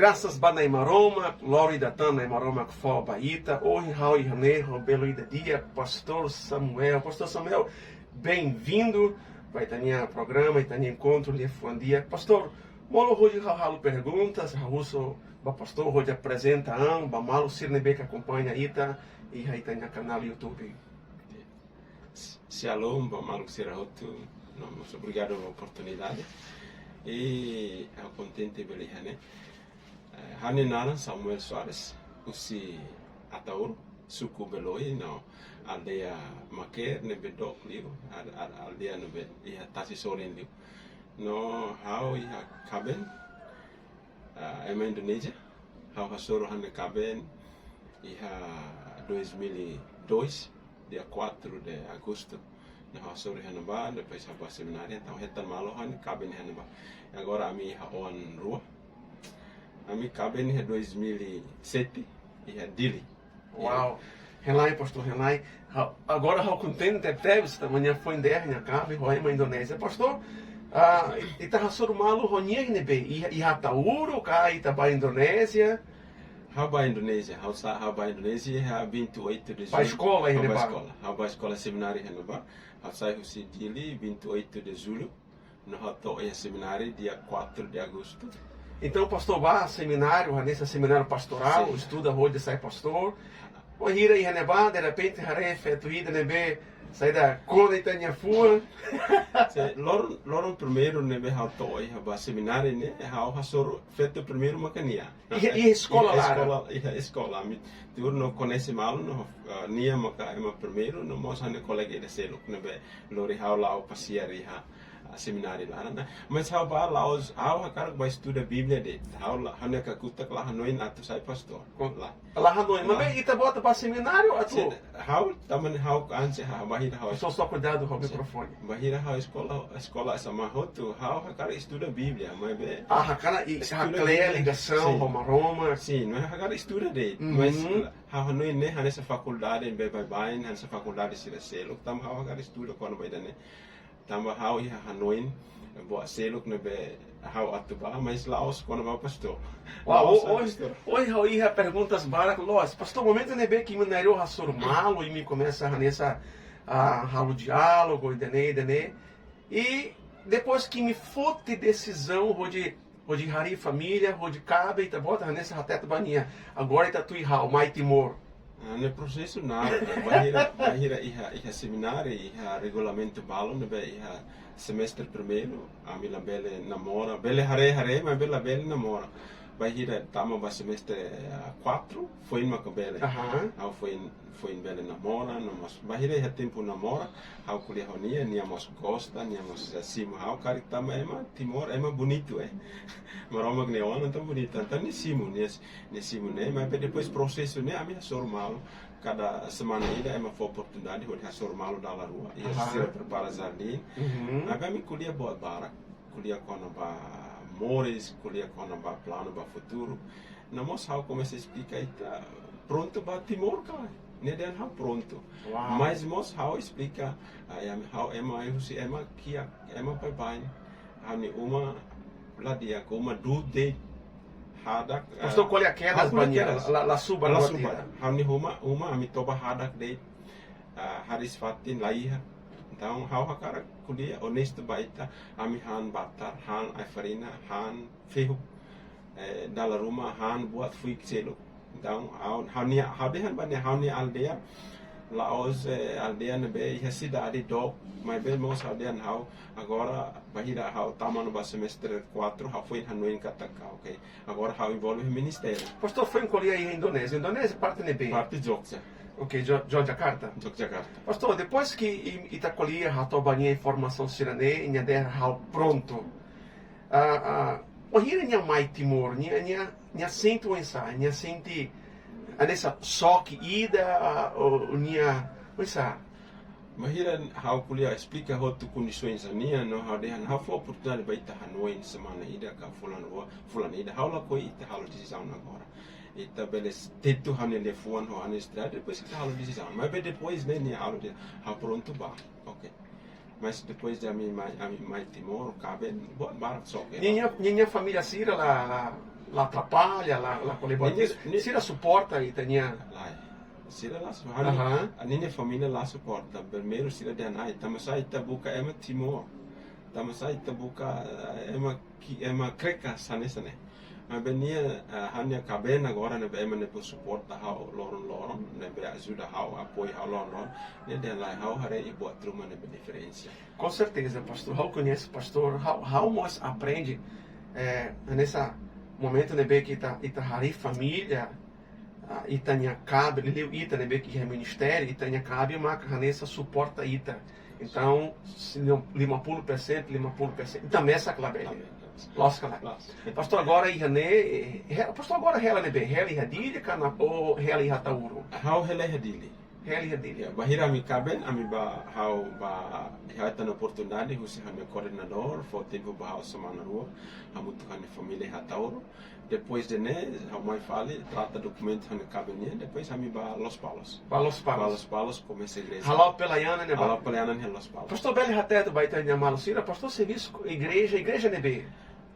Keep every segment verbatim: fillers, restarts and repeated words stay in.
Grasas ba Na'i Maromak, glória ida tan Na'i Maromak fó ba ita. Ohin ha'u iha ne'e ho belun ida di'ak, Pastór Samuel. Pastór Samuel, bem-vindo ba ita-nia programa, ita-nia enkontru liafuan di'ak. Pastór, molok hodi ha'u halo perguntas, ha'u husu ba pastór hodi aprezenta an ba maluk sira ne'ebé ke akompaña ita iha ita-nia kanál YouTube. Shalom ba maluk sira hotu, no mós obrigadu ba oportunidade. I ha'u kontente bele iha ne'e. Eh, ha'u-nia naran Samuel Soares, husi Ataúro, suku Beloi, no aldeia Maker, ne'ebé dook liu, al-, al-, aldeia ne'ebé iha tasi sorin liu. No ha'u iha kaben, ah, ema Indonézia, ha'u hasoru ha'u-nia kaben iha dois mil e dois, dia quatro de agosto. No ha'u hasoru iha ne'ebá, depois ha'u bá semináriu, entaun hetan malu ha'u-nia kaben iha ne'ebá. Agora ami iha oan rua. Ami kaben iha dois mil e sete, iha Dili. Wow. Hein lai, pastór, hein lai. Ha-, agora ha'u kontente tebes, tanba nia foin dehan nia kaben ho ema Indonézia. Pastór, ah, i-, ita hasoru malu ho nia iha ne'ebé, iha, iha Ataúro ka ita bá Indonézia? Ha'u bá Indonézia, ha'u sa-, ha'u bá Indonézia iha vinte e oito de julho. Bá eskola iha ne'ebá? Ha'u bá eskola, ha'u bá eskola semináriu iha ne'ebá. Ha'u sai husi Dili vinte e oito de julho. No ha'u to'o iha semináriu dia quatro de agosto. Entaun, pastór bá semináriu, hanesan semináriu pastorál, sin, estuda hodi sai pastór. Wainhira iha ne'ebá, derrepente haree feto ida ne'ebé saida kona ita-nia fuan. Sin, loron, loron primeiru ne'ebé ha'u to'o iha bá semináriu ne'e, ha'u hasoru feto primeiru maka nia. Iha, iha eskola, iha laran? Eskola, iha eskola. Ami tuur no koñese malu no, ah, nia maka ema primeiru, no mós ha'u-nia kolega ida seluk ne'ebé lori ha'u la'o pasiar iha, ah, semináriu laran, ne'e. Mas ha'u bá la'ós, ha'u hakarak bá estuda Bíblia de'it. Ha'u la-, ha'u-nia kakutak la hanoin atu sai pastór. Ko-, la. La hanoin. La. Maibé ita-boot bá semináriu atu? Sin, ha'u, tanba ne'e ha'u ansi ha'u, bainhira ha'u. Só, só kuidadu ho mikrofone. Bainhira ha'u eskola, eskola S M A hotu, ha'u hakarak estuda Bíblia, maibé. Ah, hakarak i-, estuda haklea Bíblia. Ligasaun, sin, ho Maromak. Sin, maibé hakarak estuda de'it. Mhm. Mas ha'u hanoin ne'e hanesan fakuldade ne'ebé baibain, hanesan fakuldade sira seluk, tanba ha'u hakarak estuda kona-ba ida-ne'e. Tanba ha'u iha hanoin buat seluk ne'ebé ha'u atu bá, mas la'ós kona-ba pastór. Wow, la'ós o-, ohin, pastór. Ohin ha'u iha perguntas barak loos. Pastór, momentu ne'ebé ke imi na'in-rua hasoru malu, imi komesa hanesan, ah, halo diálogu, ida-ne'e, ida-ne'e. I depois ke imi foti desizaun hodi, hodi harii família, hodi kaben, ita-boot hanesan hatete ba nia. Agora ita tuir ha'u, mai Timor. Ah, ne'e prosesu naruk, ne'e. Bainhira, bainhira iha, iha semináriu, iha regulamentu balun, ne'ebé iha semestre primeiru, ami labele namora, bele haree-haree, maibé labele namora. Bainhira tama ba semestre, ah, quatro, foin maka bele. Aham. Ha'u foin, foin bele namora, no mós. Bainhira iha tempu namora, ha'u ko'alia ho nia, nia mós gosta, nia mós, eh, simu ha'u, karik tanba ema Timor, ema bonitu, eh. Maromak nia oan, entaun bonitu, entaun nia simu, nia, nia simu ne'e, maibé depois prosesu ne'e, ami hasoru malu, kada semana ida ema fó oportunidade hodi hasoru malu dala rua. Iha, aham, sira prepara jardín. Uhum. Maibé ami ko'alia buat barak, ko'alia kona-ba moris, ko'alia kona-ba planu ba futuru. No mós ha'u komesa esplika ita prontu ba Timor ka lae. Nia dehan ha'u prontu. Wow. Mas mós ha'u esplika, ah, ami, ha'u ema, ha'u husi ema kiak, ema baibain. Ha'u-nia uma la di'ak, uma du'ut de'it, hadak, pastór, eh, ko'alia kedas, ha'u ko'alia ba nia, kedas. La, la subar, la buat subar ida. Ha'u-nia uma, uma ami toba hadak de'it, ah, hariis-fatin la iha. Entaun, ha'u hakarak ko'alia onestu ba ita, ami han batar, han ai-farina, han fehuk, eh, dala ruma, han buat fuik seluk. Entaun, ha'u, ha'u-nia, ha'u dehan ba nia, ha'u-nia aldeia la'ós, eh, aldeia ne'ebé iha sidade dook, maibé mós ha'u dehan ha'u, agora bainhira ha'u tama ona ba semestre quatro, ha'u foin hanoin katak, ok. Agora ha'u envolve ministériu. Pastór foin ko'alia iha Indonézia. Indonézia parte ne'ebé? Parte Jogja. Ok, Jo-, Yogyakarta. Yogyakarta. Pastór, depois ke i-, ita ko'alia, hato'o ba nia informasaun sira-ne'e, nia dehan ha'u prontu. Ah, ah, wainhira nia mai Timor, nia, nia, nia sente oinsá, nia sente hanesan xoke ida, ah, ou nia, oinsá? Bainhira ha'u ko'alia esplika hotu kondisoens nian, no ha'u dehan ha'u fó oportunidade ba ita hanoin semana ida ka fulan rua, fulan ida, ha'u lakohi ita halo desizaun agora. Ita bele s-, tetu ha'u-nia liafuan ho ha'u-nia estrada, depois ita halo desizaun. Maibé depois ne'e nia halo dehan ha'u prontu bá. Ok. Mas depois de ami mai, ami mai Timor, kaben, buat barak xoke. Ninia, ninia família sira la, la, la atrapalla, la, la kole buat. Ninia, ni- sira suporta ita-nia. Lae. Sira la su-, ha'u, Aham. ninia família la suporta. Primeiru sira dehan, ai, tanbasá ita buka ema Timor. Tanbasá ita buka, eh, ema ki-, ema krekas hanesan ne'e. Maibé nia, eh, ha'u-nia kaben agora ne'ebé ema ne'ebé suporta ha'u loron-loron, ne'ebé ajuda ha'u, apoia ha'u loron-loron. Nia dehan lae, ha'u haree ita-boot ruma ne'ebé diferensa. Com certeza, pastór. Ha'u koñese pastór, ha'u, ha'u mós aprende, eh, hanesan momentu ne'ebé ke ita, ita harii família, ah, ita-nia kaben, liuliu ita ne'ebé ke iha ministériu, ita-nia kaben maka hanesan suporta ita. Entaun, se não, lima puluh percento, lima puluh percento. Ita mesak labele. Labele. Loos ka lae? Loos. Pastór agora iha ne'e, eh, he-, pastór agora hela ne'ebé, hela iha Dili ka, ou hela iha Ataúro? Ha'u hela iha Dili. Hela iha Dili. Ya, bainhira ami kaben, ami bá, ha'u bá, ha'u hetan oportunidade husi ha'u-nia koordenadór, fó tempu ba ha'u semana rua, hamutuk ho ha'u-nia família iha Ataúro. Depois de ne'e, ha'u mai fali, trata dokumentu ha'u-nia kaben nian, depois ami bá Lospalos. Bá Lospalos. Bá Lospalos, komesa igreja. Hala'o pelayanan ne'e bá? Hala'o pelayanan iha Lospalos. Pastór bele hatete ba ita-nia maluk sira, pastór servisu igreja, igreja ne'ebé?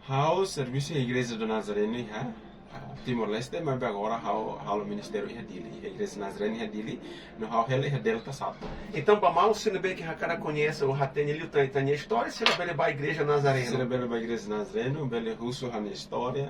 Ha'u servisu iha Igreja do Nazareno iha, ah, Timor-Leste, maibé agora ha'u halo ministériu iha Dili, iha Igreja Nazareno iha Dili, no ha'u hela iha Delta satu. Entaun, ba maluk sira ne'ebé ke hakarak koñese ou hatene liután ita-nia istória, sira bele bá Igreja Nazareno. Sira bele bá Igreja Nazareno, bele husu ha'u-nia istória,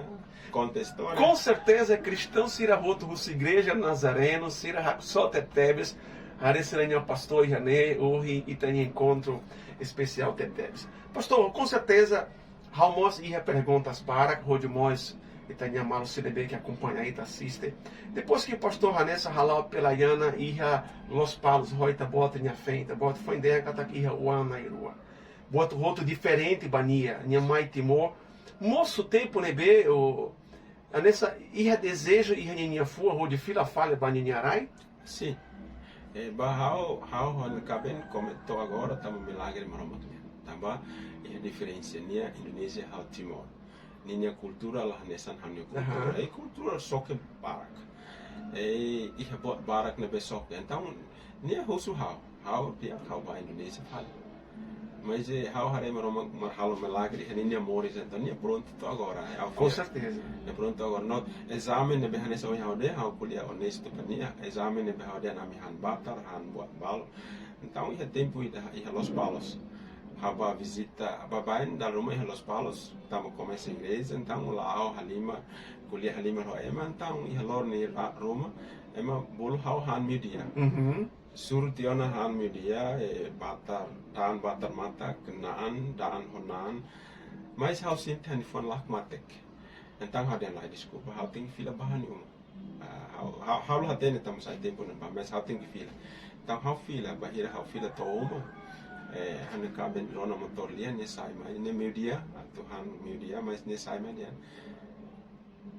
konta istória. Com certeza, kristaun sira hotu husi Igreja Nazareno, sira haksolok tebes, haree sira-nia pastór iha ne'e, ohin ita-nia enkontru espesiál tebetebes. Pastór, com certeza, ha'u mós iha perguntas barak, hodi mós ita-nia maluk sira ne'ebé ke akompaña ita, asiste. Depois ke pastór hanesan hala'o pelayanan iha Lospalos, ho ita-boot nia feen, ita-boot foin dehan katak iha oan na'in-rua. Buat hotu diferente ba nia, nia mai Timor. Mosu tempu ne'ebé, ou hanesan iha dezeju, iha ninia fuan hodi fila fali ba ninia rai? Sin. Eh, ba ha'u, ha'u ha'u-nia kaben komesa to'o agora tanba milagre Maromak nian. Tanba iha diferensa nia Indonézia ho Timor. Ninia kultura la hanesan ha'u-nia kultura. Aham. Eh, kultura xoke barak. Eh, iha buat barak ne'ebé xoke. Entaun, nia husu ha'u. Ha'u dehan ha'u bá Indonézia fali. Mas, eh, ha'u haree Maromak mak halo milagre iha ninia moris, entaun nia prontu to'o agora, eh, ha'u fiar. Com certeza. Nia prontu agora. No, ezame ne'ebé hanesan ohin ha'u dehan, ha'u ko'alia onestu ba nia, ezame ne'ebé ha'u dehan ami han batar, han buat balu. Entaun, iha tempu ida, iha Lospalos. Ha'u bá vizita, ha'u bá baibain dala ruma iha Lospalos, tanba komesa igreja, entaun la'o halimar, ko'alia halimar ho ema, entaun iha loron ne'e ra-, ruma, ema bolu ha'u han meiudia. Uhum. Suru tiha ona han meiudia, eh, batar, da'an batar matak, na'an, da'an ho na'an. Mas ha'u sente ha'u-nia fuan lakmatek. Entaun ha'u dehan lae, deskulpa, ha'u tenke fila bá ha'u-nia uma. Ah, ha'u, ha'u, ha'u la hatene tanbasá tempu ne'ebá, mas ha'u tenke fila. Entaun ha'u fila, bainhira ha'u fila to'o uma. Eh, ha'u-nia kaben rona motór lia, nia sai mai, nia meiudia, atu han meiudia, mas nia sai mai dehan,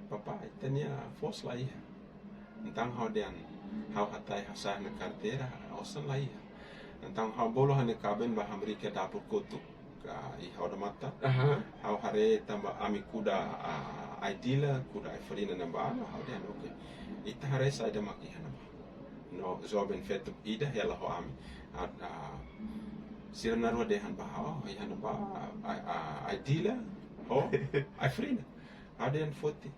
Papá, ita-nia foos la iha. Entaun ha'u dehan, ha'u hatais, ha'u sa'e ha'u-nia karteira, osan la iha. Entaun ha'u bolu ha'u-nia kaben bá hamriik iha dapur kotuk, ka iha odamatan. Aha. Ha'u haree tanba ami kuda, ah, ai-dila, kuda ai-farina ne'ebá, no ha'u dehan, oke. Ita haree saida mak iha ne'ebá. No joven feto ida hela ho ami. Ah, ah, sira na'in-rua dehan ba ha'u, iha ne'ebá, ah, ah, ai-dila, ho ai-farina. Ha'u dehan foti.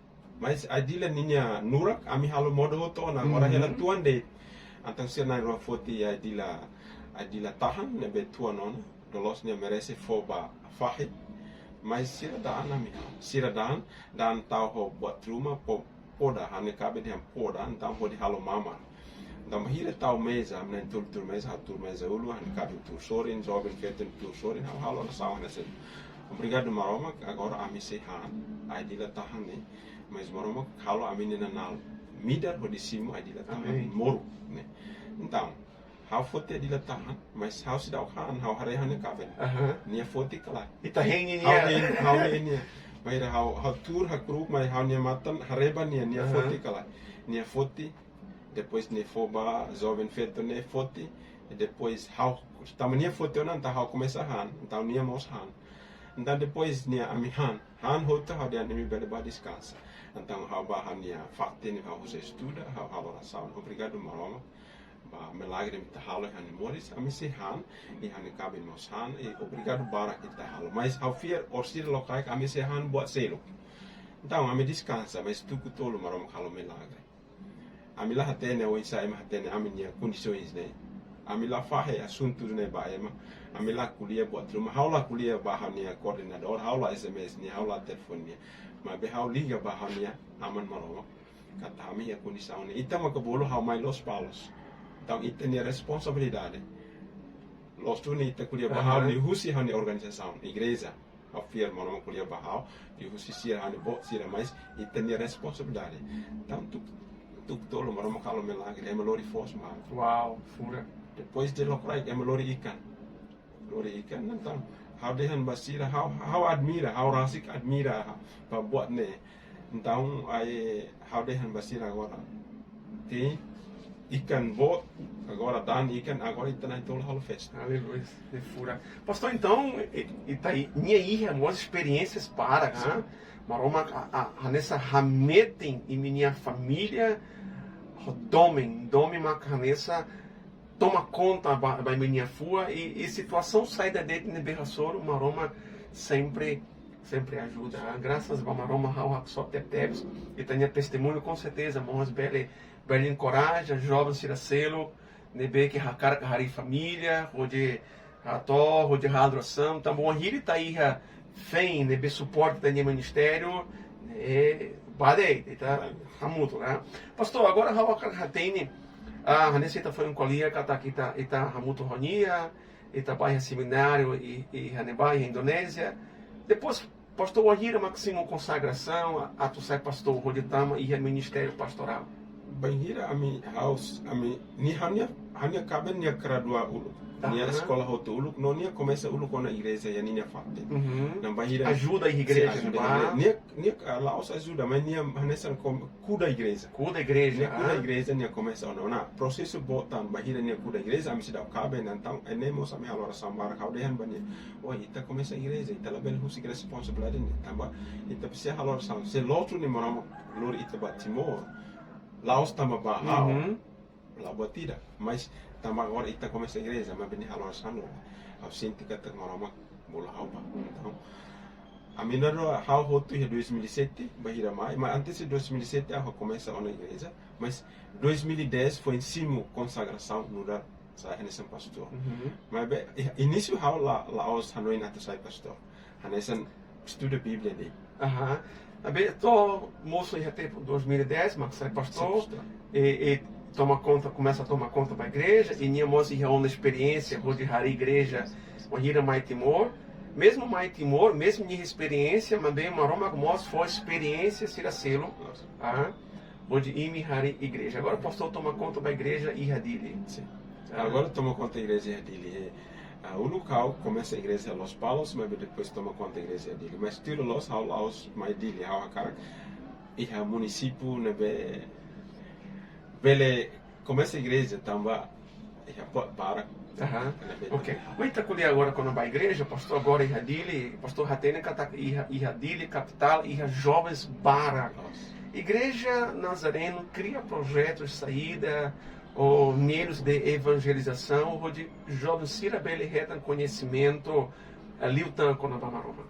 Mas ai-dila ninia nurak, ami halo modo hotu ona, agora, uhum, hela tuan de'it. Entaun sira na'in-rua foti ai-dila, ai-dila tahan, ne'ebé tuan ona, loloos nia merese fó ba fahi. Mas sira da'an ami halo, sira da'an, da'an tau ho buat ruma, po-, poda, ha'u-nia kaben dehan poda, entaun hodi halo mamar. Entaun bainhira tau meza, ami na'in-tolu tuur meza, ha'u tuur meza uluk, ha'u-nia kaben tuur sorin, joven feto tuur sorin, ha'u halo orasaun hanesan ne'e. Obrigadu Maromak, agora ami sei han ai-dila tahan ne'e, mas Maromak halo ami-nia nanál midar hodi simu ai-dila tahan, amen, moruk ne'e. Entaun, ha'u foti ai-dila tahan, mas ha'u seidauk han, ha'u haree ha'u-nia kaben. Aha. Nia foti ka lae. Ita hein ninia. Ha'u hein, ha'u hein nia. Bainhira ha'u, ha'u tuur hakru'uk, mas ha'u-nia matan haree ba nia, nia, aha, foti ka lae. Nia foti, depois nia fó ba joven feto ne'e foti, e depois ha'u, tanba nia foti ona, entaun ha'u komesa han, entaun nia mós han. Entaun depois nia ami han, han hotu ha'u dehan imi bele bá deskansa. Entaun ha'u bá ha'u-nia fatin, ha'u husu estuda, ha'u halo orasaun. Obrigadu Maromak ba milagre mak ita halo iha ha'u-nia moris, ami sei han, i ha'u-nia kaben mós han, i obrigadu barak ita halo. Mas ha'u fiar orsida lokraik ami sei han buat seluk. Entaun, ami deskansa, mas tuku tolu Maromak halo milagre. Ami la hatene oinsá ema hatene ami-nia kondisoens ne'e. Ami la fahe asuntu ne'e ba ema. Ami la ko'alia buat ruma, ha'u la ko'alia ba ha'u-nia koordenadór, ha'u la S M S nia, ha'u la telefone nia. Maibé ha'u liga ba ha'u-nia Aman Maromak. Katak ami-nia kondisaun ne'e. Ita maka bolu ha'u mai Lospalos. Entaun ita-nia responsabilidade. Loos duni ita ko'alia ba ha'u, aham, liuhusi ha'u-nia organizasaun, igreja. Ha'u fiar Maromak ko'alia ba ha'u, liuhusi sira, ha'u-nia boot sira, mas ita-nia responsabilidade. Entaun tuku, tuku tolu Maromak halo milagre, ema lori foos mai. Wow, furak. Depois de lokraik, ema lori ikan. Lori ikan, entaun ha'u dehan ba sira, ha'u, ha'u admira, ha'u rasik admira ba buat ne'e. Entaun, ai, ha'u dehan ba sira agora. Tem ikan boot, agora da'an ikan, agora ita na'in-tolu halo festa. Aleluia, ne'e furak. Pastór, entaun, i, i, ita i, nia iha mós esperiénsias barak, sin, hã? Maromak, a, a, hanesan hametin imi-nia família, ho domin, domin mak hanesan toma konta ba, ba imi-nia fuan, i, i situasaun saida de'it ne'ebé hasoru, Maromak sempre, sempre ajuda. Grasas ba Maromak, ha'u haksolok tebetebes, ita-nia testemuñu, com certeza, mós bele, bele enkoraja joven sira seluk ne'ebé ke hakarak harii família, hodi hato'o, hodi halo orasaun, tanba wainhira ita iha feen ne'ebé suporta ita-nia ministériu, eh, bele, ita hamutuk, ne'e? Pastór, agora ha'u hakarak hatene, ah, hanesan ita foin ko'alia katak ita, ita hamutuk ho nia, ita bá iha semináriu i, i iha ne'ebá iha Indonézia. Depois, pastór, wainhira mak simu konsagrasaun, a, atu sai pastór, hodi tama iha ministériu pastorál? Bainhira ami, ha'u, ami, nia, ha'u-nia, ha'u-nia kaben nia gradua uluk. Nia, aham, eskola hotu uluk, no nia komesa uluk ona igreja iha ninia fatin. Uhum. Ne'e bainhira ajuda iha, sin, igreja, ajuda ne'ebá, iha igreja. Nia, nia, ah, la'ós ajuda, mas nia hanesan kom-, kuda igreja. Kuda igreja, nia kuda, ah, igreja, nia komesa ona. Ne'e prosesu boot tan, bainhira nia kuda igreja, ami seidauk kaben, entaun, ne'e mós ami halo orasaun barak, ha'u dehan ba nia. Oi, ita komesa igreja, ita labele husik responsabilidade ne'e. Tanba ita presiza halo orasaun. Se loos duni Maromak lori ita ba Timor, la'ós tanba ba ha'u. Uhum. La buat ida. Mas tanba agora ita komesa igreja, maibé nia halo orasaun. Ha'u sente katak Maromak bolu ha'u bá. Entaun, ami na'in-rua, ha'u hotu iha dois mil e sete, bainhira mai, mas antes de dois mil e sete ha'u komesa ona igreja, mas dois mil e dez foin simu konsagrasaun, nu'udar sai hanesan pastór. Uhum. Maibé, i-, inísiu ha'u la, la'ós hanoin atu sai pastór. Hanesan estuda Bíblia de'it. Aham. Maibé to'o mosu iha tempu dois mil e dez, mak sai pastór. Sin, pastór. I, i toma konta, komesa toma konta ba igreja, i nia mós iha ona esperiénsia hodi harii igreja, wainhira mai Timor. Mezmu mai Timor, mezmu nia esperiénsia, maibé Maromak mós fó esperiénsia sira seluk. Nossa. Ah, hodi imi harii igreja. Agora pastór toma konta ba igreja iha Dili. Sin. Ah. Agora toma konta igreja iha Dili. Eh, ah, uluk ha'u komesa igreja Lospalos, maibé depois toma konta igreja iha Dili. Mas tuir loos ha'u la'ós mai Dili, ha'u hakarak iha munisípiu ne'ebé bele komesa igreja tanba iha buat barak. Aham. Ne'ebé, ok, tanba iha. Mas ita ko'alia agora kona-ba igreja, pastór agora iha Dili, pastór hatene katak iha, iha Dili kapitál, iha jovens barak. Nossa. Igreja Nazareno kria projetus saida ou meius de evanjelizasaun, hodi joven sira bele hetan koñesimentu, eh, liután kona-ba Maromak?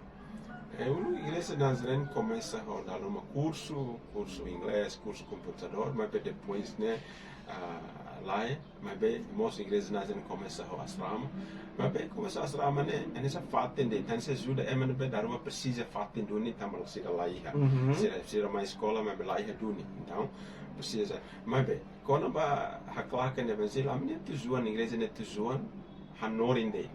Eh, uluk Igreja Nazareno komesa ho dala ruma kursu, kursu inglés, kursu komputadór, maibé depois ne'e, ah, lae, maibé mós Igreja Nazareno komesa ho asrama. Maibé komesa asrama ne'e, hanesan fatin de'it, hanesan ajuda ema ne'ebé dala ruma presiza fatin duni tanba sira la iha. Uhum. Sira, sira mai eskola, maibé la iha duni. Entaun, presiza, maibé, kona-ba haklaken evanjellu, ami-nia tujuan, igreja nia tujuan, hanorin de'it.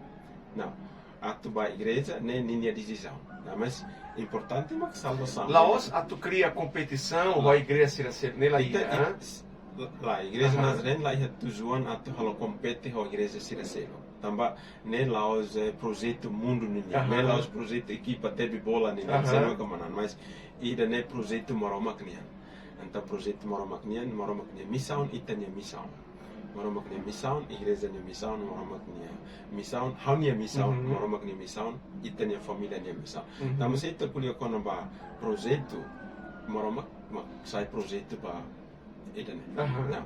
Não. Atu bá igreja, ne'e ninia desizaun. Não, mas importante mak salvasaun. La'ós atu kria kompetisaun, não, ho igreja sira seluk, ne'e la iha, ita, hã? La, la, Igreja, aham, Nazareno la iha tujuan atu halo kompete ho igreja sira seluk. Tanba ne'e la'ós, eh, projetu mundu ninia, aham, ne'e la'ós projetu ekipa tebe bola ninia, aham, sira nunka manan, mas ida-ne'e projetu Maromak nian. Entaun projetu Maromak nian, Maromak nia misaun, ita-nia misaun. Maromak nia misaun, igreja nia misaun, Maromak nia misaun, ha'u-nia misaun, uhum, Maromak nia misaun, ita-nia família nia misaun. Uhum. Tanba se ita ko'alia kona-ba projetu, Maromak mak sai projetu ba ida-ne'e. Aham. Não.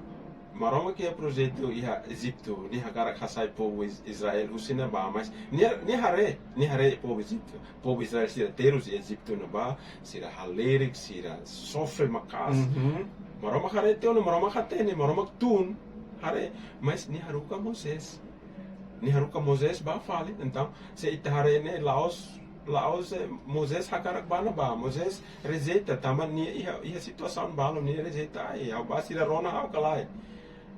Maromak iha projetu iha Ejitu, nia hakarak hasai povu Is-, Israel husi ne'ebá, mas nia, nia haree, nia haree povu Ejitu, povu Israel sira terus iha Ejitu ne'ebá, sira halerik, sira sofre maka'as. Uhum. Maromak haree tiha ona, Maromak hatene, Maromak tun, haree, mas nia haruka Moisés. Nia haruka Moisés bá fali. Entaun, se ita haree ne'e la'ós, la'ós, eh, Moisés hakarak bá ne'ebá. Moisés rejeita, tanba nia iha, iha situasaun balu, nia rejeita, ai, ha'u bá sira rona ha'u ka lae.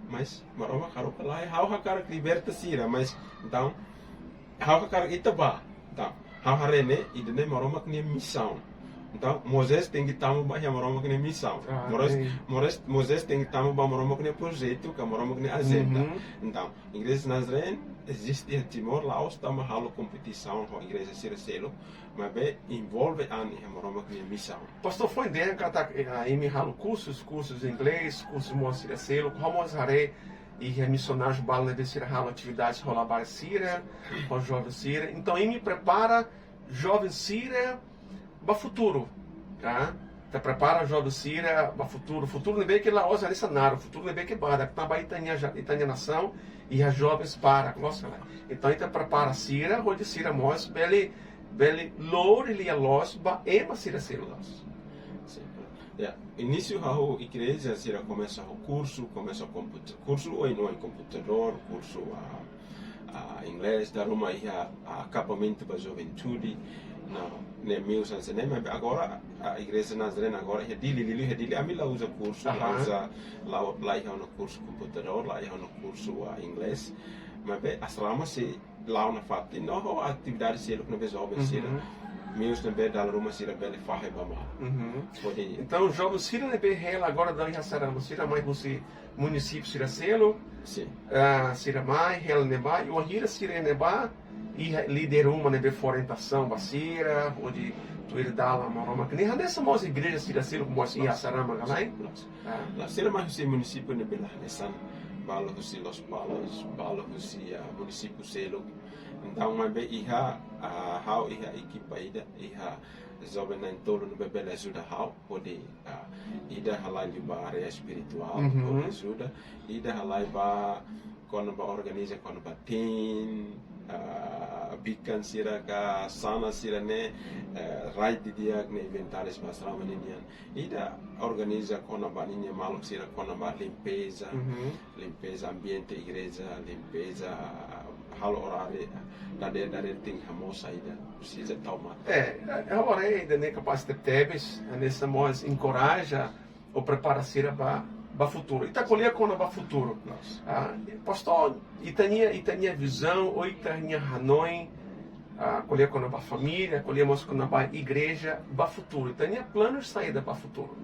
Mas Maromak haruka lae, ha'u hakarak liberta sira, mas entaun ha'u hakarak ita bá. Entaun, ha'u haree ne'e, ida-ne'e Maromak nia misaun. Entaun, Moisés tenke tama ba iha Maromak nia misaun. Ah, Moisés, bem. Moisés, Moisés tenke tama ba Maromak nia projetu, ka Maromak nia ajenda. Uhum. Entaun, Igreja Nazareno eziste iha Timor, la'ós tanba halo kompetisaun ho igreja sira seluk, maibé envolve an iha Maromak nia misaun. Pastór foin dehan katak, eh, imi halo kursus, kursus inglés, kursu mós sira seluk, ha'u mós haree iha misionáriu balu ne'ebé sira halo atividades ho labarik sira, ho joven sira. Entaun, imi prepara joven sira ba futuru, tá? Ita prepara joven sira ba futuru. Futuru ne'ebé ke la'ós hanesan naruk, futuru ne'ebé ke badak, tanba ita-nia ja-, ita-nia nasaun iha jovens barak, loos ka lae? Entaun, ita prepara sira, hodi sira mós bele, bele lori lia-loos ba ema sira seluk loos. Sin. Ya, inísiu ha'u igreja sira komesa ho kursu, komesa komput-, kursu oioin, komputadór, kursu, ah, ah, inglés, dala ruma iha, ah, akampamentu ba juventude, no, ne'e meius hanesan ne'e, maibé agora, ah, Igreja Nazareno agora iha Dili, Dili, iha Dili, ami la uza kursu, la Aham. uza, la, la iha ona kursu komputadór, la iha ona kursu, ah, inglés, maibé asrama sei la'o nafatin, no ho atividade seluk ne'ebé joven sira. Uhum. Meius ne'ebé dala ruma sira bele fahe ba malu. Uhum. Hodi Entaun, joven sira ne'ebé hela agora daudaun iha asrama, sira mai husi munisípiu sira seluk, Sin. ah, sira mai, hela ne'ebá, i wainhira sira ne'ebá, iha líder ruma ne'ebé fó orientasaun ba sira, hodi tuir dalan Maromak nian. Hanesan mós igreja sira seluk, mós iha Sin. asrama ka lae? Sin. Ah. Lae, sira mai husi munisípiu ne'ebé la hanesan, balu husi Lospalos, balu husi, ah, munisípiu seluk. Entaun, maibé iha, ah, ha'u iha ekipa ida, iha joven na'in-tolu ne'ebé bele ajuda ha'u, hodi, ah, ida halai liu ba área espirituál, Uhum. hodi ajuda, ida halai ba kona-ba organiza kona-ba teen, ah, bikan sira ka sana sira ne'e, eh, rai didi'ak ne'e inventaris ba asrama ninian. Ida organiza kona-ba ninia maluk sira kona-ba limpeza, Uhum. limpeza ambiente igreja, limpeza, halo oráriu, dadeer, dadeer tenke hamoos saida, presiza tau matan. É, agora ida-ne'e kapás tebetebes, hanesan mós enkoraja ou prepara sira ba, ba futuru. Ita ko'alia kona-ba futuru. Loos. Ah, pastór, ita-nia, ita-nia vizaun, ou ita-nia hanoin, ah, ko'alia kona-ba família, ko'alia mós kona-ba igreja, ba futuru. Ita-nia planu saida ba futuru?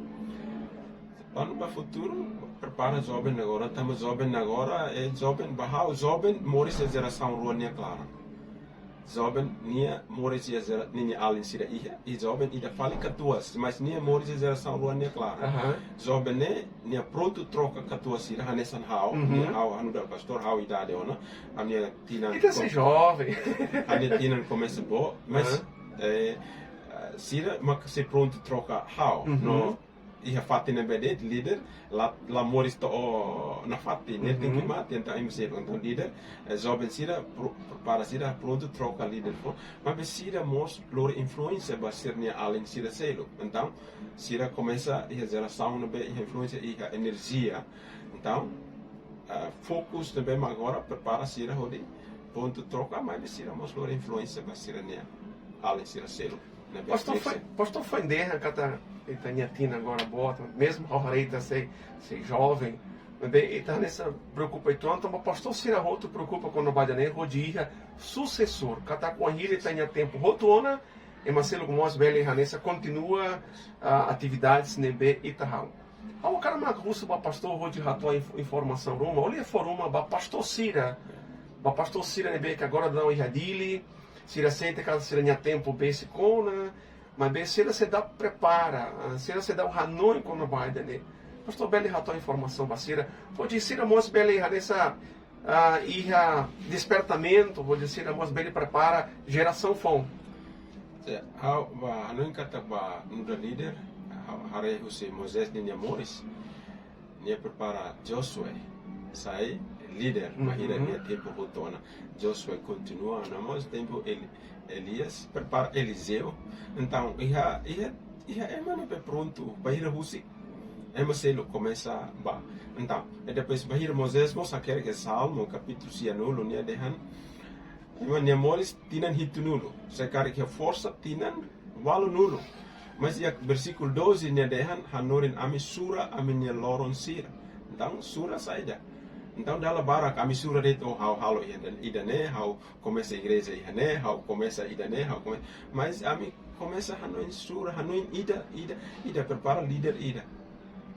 Planu ba futuru, prepara joven agora, tanba joven agora, é joven, ba ha'u joven, moris iha jerasaun rua nia klaran. Joven nia moris iha jera-, ninia alin sira iha, i joven ida fali katuas, mas nia moris iha jerasaun rua nia klaran. Aham. Joven ne'e, nia prontu troka katuas sira, hanesan ha'u, Uhum. nia ha'u, ha'u nu'udar pastór, ha'u idade ona, ha'u-nia tinan Ita sei kom-, joven. ha'u-nia tinan komesa boot, mas, Aham. eh, sira mak sei prontu troka ha'u, Uhum. no iha fatin ne'ebé de'it, líder, la, la moris to'o nafatin, ne'e Uhum. tenke mate, entaun imi sei, entaun líder, eh, joven sira, pro-, prepara sira, prontu troka líder fó, maibé sira mós lori influénsia ba sira-nia alin sira seluk. Entaun, sira komesa iha jerasaun ne'ebé iha influénsia, iha enerjia. Entaun, eh, fokus ne'ebé mak agora prepara sira hodi prontu troka, maibé sira mós lori influénsia ba sira-nia alin sira seluk. Ne'ebé Pastór foin, Felix. Pastór foin dehan katak ita-nia tinan agora boot, mezmu ha'u haree ita sei, sei joven, maibé ita hanesan preokupa uitoan, tanba pastór sira hotu preokupa kona-ba ida-ne'e, hodi iha susesór, katak wainhira ita-nia tempu hotu ona, ema seluk mós bele hanesan kontinua, ah, atividades ne'ebé ita halo. Ha'u hakarak mak husu ba pastór hodi hato'o inf-, informasaun ruma, ou liafuan ruma ba pastór sira, ba pastór sira ne'ebé ke agora daudaun iha Dili, sira sente katak sira-nia tempu besik ona, maibé sira seidauk prepara, ah, sira seidauk hanoin kona-ba ida-ne'e. Pastór bele hato'o informasaun ba sira, hodi sira mós bele hanesan, ah, iha despertamentu, hodi sira mós bele prepara jerasaun foun. Se, ha'u ba, hanoin katak ba nu'udar líder, ha'u haree husi Moisés ninia moris, nia prepara Josué. sai líder, uhum, bainhira nia tempu hotu ona. Josué kontinua, no mós tempu Eli-, Elias prepara Eliseu. Entaun, iha, iha, iha ema ne'ebé prontu, bainhira husik, ema seluk komesa bá. Entaun, e depois bainhira Moisés mós hakerek iha Salmu, kapítulu sianulu, nia dehan, ema nia moris tinan hitunulu, se karik iha forsa tinan ualunulu. Mas iha versíkulu doze nia dehan, hanorin ami sura ami-nia loron sira. Entaun, sura saida? Entaun, dala barak ami sura de'it, oh, ha'u halo ida, ida-ne'e, ha'u komesa igreja iha ne'e, ha'u komesa ida-ne'e, ha'u komesa. Mas ami komesa hanoin sura, hanoin ida, ida, ida prepara líder ida.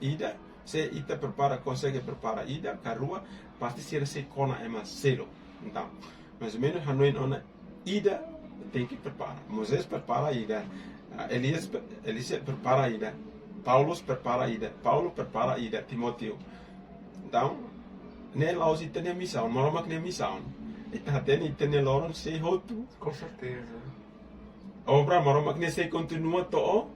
Ida, se ita prepara, konsege prepara ida ka rua, pasti sira sei kona ema seluk. Entaun, mais ou menus hanoin ona ida tenke prepara. Moisés prepara ida, ah, Elias pre-, Elias prepara ida, Paulus prepara ida, Paulo prepara ida, Timóteo. Entaun, ne'e la'ós ita-nia misaun, Maromak nia misaun. Ita hatene ita-nia loron sei hotu. Com certeza. Obra Maromak ne'e sei kontinua to'o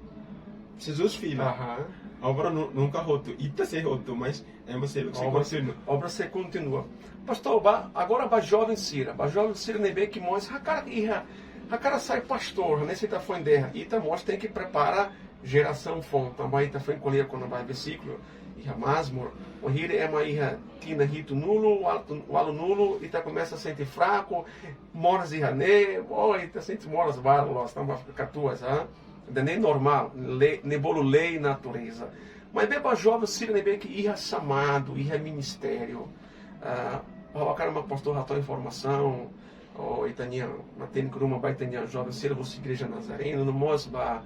Jesus fila. Aham. Obra nu-, nunka hotu, ita sei hotu, mas ema seluk sei kontinua. Obra sei kontinua. Pastór, ba, agora ba joven sira, ba joven sira ne'ebé ke mós hakarak iha, hakarak sai pastór, hanesan ita foin dehan, ita mós tenke prepara jerasaun foun, tanba ita foin ko'alia kona-ba versíkulu iha Mazmur, bainhira ema iha tinan hitunulu, ualu-, ualunulu, ita komesa sente fraku, moras iha ne'e, oh, ita sente moras barak loos, tanba katuas, ha? Ida-ne'e normál, lei, ne'e bolu lei natureza. Maibé ba joven sira ne'ebé ke iha xamadu, iha ministériu. Ah, ha'u hakarak mak pastór hato'o informasaun, ou ita-nia, matenek ruma ba ita-nia joven sira husi Igreja Nazareno, no mós ba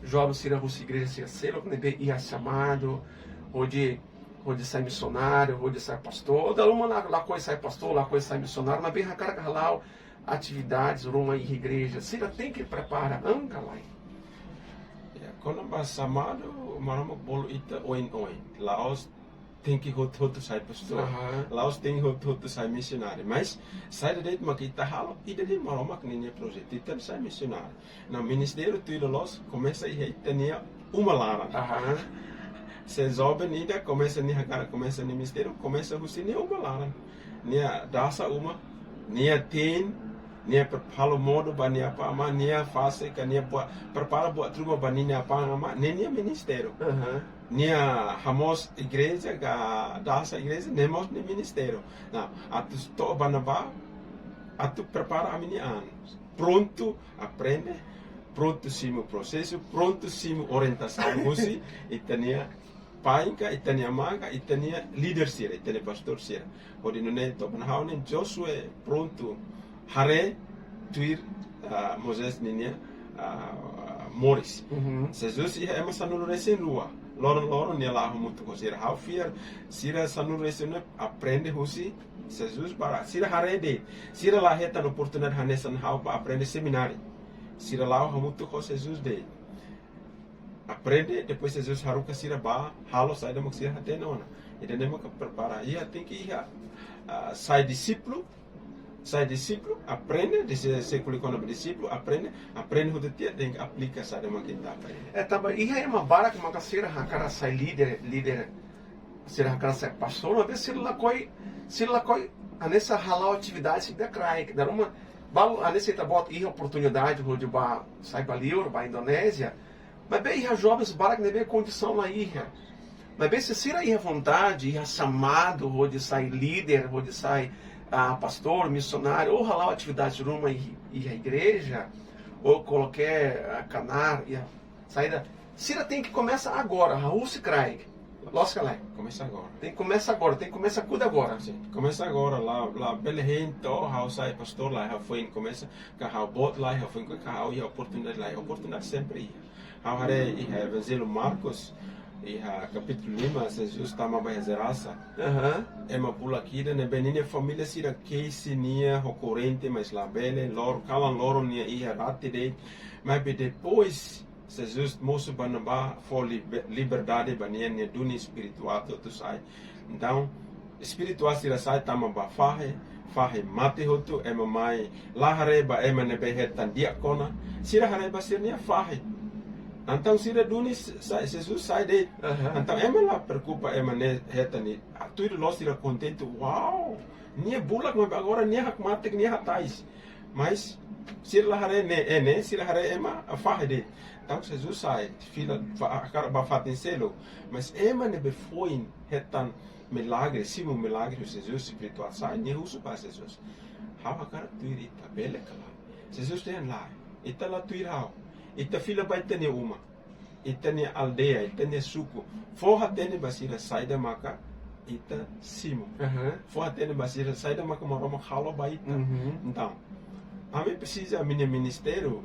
joven sira husi igreja sira seluk ne'ebé iha xamadu, hodi, hodi sai misionáriu, hodi sai pastór, ou dala ruma la, lakohi sai pastór, lakohi sai misionáriu, maibé hakarak hala'o atividades ruma iha igreja. Sira tenke prepara an ka lae? Ya, kona-ba xamadu, Maromak bolu ita oin-oin. La'ós tenke hotu-hotu sai pastór. Aham. La'ós tenke hotu-hotu sai misionáriu. Mas, saida de'it mak ita halo, ida-ne'e Maromak ninia projetu. Ita sai misionáriu. Entaun, ministériu tuir loloos komesa iha ita-nia uma laran. Aham. Se joven ida komesa nia hakarak komesa nia ministériu, komesa husi nia uma laran. Nia dasa uma, nia te'in, nia per-, halo modo ba nia apá amá, nia fase ka nia buat, prepara buat ruma ba ninia apá amá, ne'e nia ministériu. Aham. Nia hamoos igreja ka dasa igreja, ne'e mós nia ministériu. Nah, atu to'o ba ne'ebá, atu prepara ami-nia an. Prontu aprende, prontu simu prosesu, prontu simu orientasaun husi ita-nia pai ka, ita-nia amá ka, ita-nia líder sira, ita-nia pastór sira. Hodi nune'e to'o ba ha'u-nia Josué prontu haree tuir, ah, Moisés ninia, ah, moris. Uhum. Jesus iha ema sanulu-resin-rua. Loron-loron nia la'o hamutuk ho sira. Ha'u fiar sira sanulu-resin-rua aprende husi Jesus barak. Sira haree de'it. Sira la hetan oportunidade hanesan ha'u ba aprende semináriu. Sira la'o hamutuk ho Jesus de'it. Aprende, depois Jesus haruka sira ba halo saida mak sira hatene ona. Ida-ne'e mak prepara. Iha tenke iha, ah, sai dixípulu, sai dixípulu, aprende, depois sei ko'alia kona-ba dixípulu, aprende, aprende hotu tiha, tenke aplika saida mak ita aprende. Eh, tanba iha ema barak maka sira hakarak sai líder, líder, sira hakarak sai pastór, maibé sira lakohi, sira lakohi hanesan hala'o atividade sira-nia kraik. Dala ruma, balu hanesan ita-boot iha oportunidade hodi ba, sai ba liur, ba Indonézia. Maibé iha jovens barak ne'ebé kondisaun la iha. Maibé se sira iha vontade, iha xamadu hodi sai líder, hodi sai, ah, pastór, misionáriu, ou hala'o atividade ruma iha, iha igreja, ou kualkér, ah, knaar, iha saida, sira tenke komesa agora, hahú husi kraik. Loos ka lae? Komesa agora. Tenke komesa agora, tenke komesa kuda agora. Sin, komesa agora, la, labele hein to'o ha'u sai pastór, la ha'u foin komesa, ka ha'u boot la, ha'u foin, ka ha'u iha oportunidade la, oportunidade sempre iha. Ha'u haree iha Evanjellu Marcos, iha kapítulu lima, Jesus tama ba iha Gerasa. Aham. Ema bulak ida ne'ebé ninia família sira kesi nia ho korrente, mas labele, lor-, kalan loron nia iha rate de'it. Maibé depois, Jesus mosu ba ne'ebá fó libe-, liberdade ba nia, nia duni espíritu aat hotu sai. Entaun, espíritu aat sira sai tama ba fahi, fahi mate hotu, ema mai la haree ba ema ne'ebé hetan di'ak ona, sira haree ba sira-nia fahi. Entaun sira duni s-, sai, Jesus sai de'it. Aham. Entaun ema la preokupa ema ne'e hetan i-, Tuir loos sira kontente, uau! Nia bulak, mas agora nia hakmatek, nia hatais. Mas sira la haree ne'e, eh, ne'e, sira haree ema fahe de'it. Entaun Jesus sai, fila, fa-, hakarak bá fatin seluk. Mas ema ne'ebé foin hetan milagre, simu milagre, Jesus espirituál sai, nia husu ba Jesus: Ha'u hakarak tuir ita, bele ka lae? Jesus dehan lae, ita la tuir ha'u. Ita fila ba ita-nia uma, ita-nia aldeia, ita-nia suku. Fó-hatene ba sira saida maka ita simu. Aham. Fó-hatene ba sira saida maka Maromak halo ba ita. Uhum. Entaun, ami presiza, ami-nia ministériu,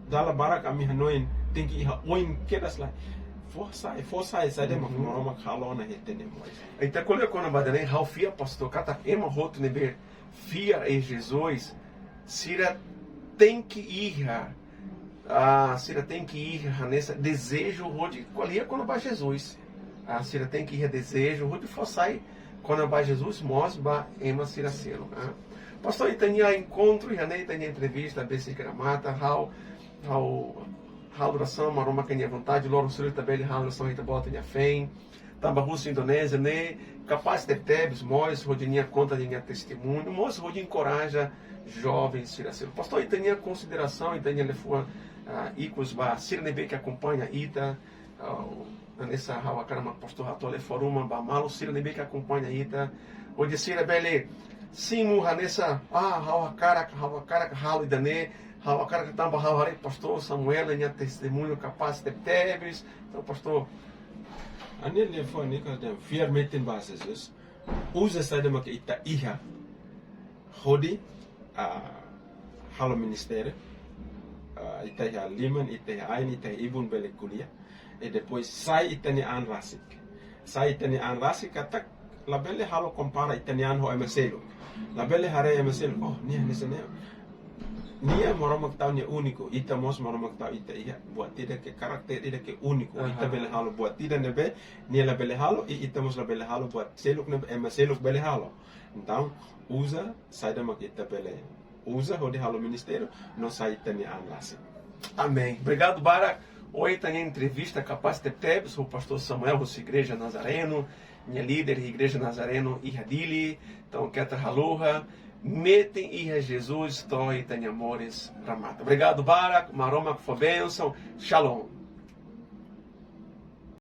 dala barak ami hanoin tenke iha oin kedas lai. Fó sai, fó sai saida maka, uhum, Maromak halo ona iha ita-nia moris. Ita ko'alia kona-ba ida-ne'e, ha'u fiar, pastór, katak ema hotu ne'ebé fiar iha Jesus, sira tenke iha, ah, sira tenke iha hanesan dezeju hodi ko'alia kona-ba Jesus. Ah, sira tenke iha dezeju hodi fó sai kona-ba Jesus mós ba ema sira seluk, ah. Pastór, ita-nia enkontru iha ne'e, ita-nia entrevista besik remata, ha'u, ha'u halo orasaun, Maromak nia vontade, loron seluk ita bele halo orasaun, ita-boot nia feen. Tanba husi Indonézia ne'e kapás tebetebes, mós hodi nia konta nia testemuñu, mós hodi enkoraja joven sira seluk. Pastór, ita-nia konsiderasaun, ita-nia liafuan, ah, ikus ba sira ne'ebé ke akompaña ita, ah, hanesan ha'u hakarak mak pastór hato'o liafuan ruma ba maluk sira ne'ebé ke akompaña ita, hodi sira bele simu hanesan, ah, ha'u hakarak, ha'u hakarak halo ida-ne'e, ha'u hakarak tanba ha'u haree pastór Samuel nia testemuñu kapás tebetebes. Entaun, pastór, ha'u-nia liafuan ne'e katak fiar metin ba Jesus. Uza saida maka ita iha hodi, ah, halo ministériu. Ah, ita iha liman, ita iha ain, ita iha ibun bele ko'alia. I depois sai ita-nia an rasik. Sai ita-nia an rasik katak labele halo kompara ita-nia an ho ema seluk. Labele haree ema seluk, oh, nia hanesan ne'e. Nia Maromak tau nia úniku, ita mós Maromak tau ita iha buat ida ke, karakter ida ke úniku. Ita, aha, bele halo buat ida ne'ebé nia labele halo, i ita mós labele halo buat seluk ne'ebé ema seluk bele halo. Entaun, uza saida maka ita bele uza hodi halo ministériu, no sai ita-nia an rasik. Amen. Obrigadu barak. Ohin ita-nia entrevista kapás tebetebes ho pastór Samuel, husi Igreja Nazareno, nia líder Igreja Nazareno iha Dili. Entaun, keta haluha, metin iha Jesus to'o ita-nia moris remata. Obrigadu barak, Maromak fó bensaun. Shalom.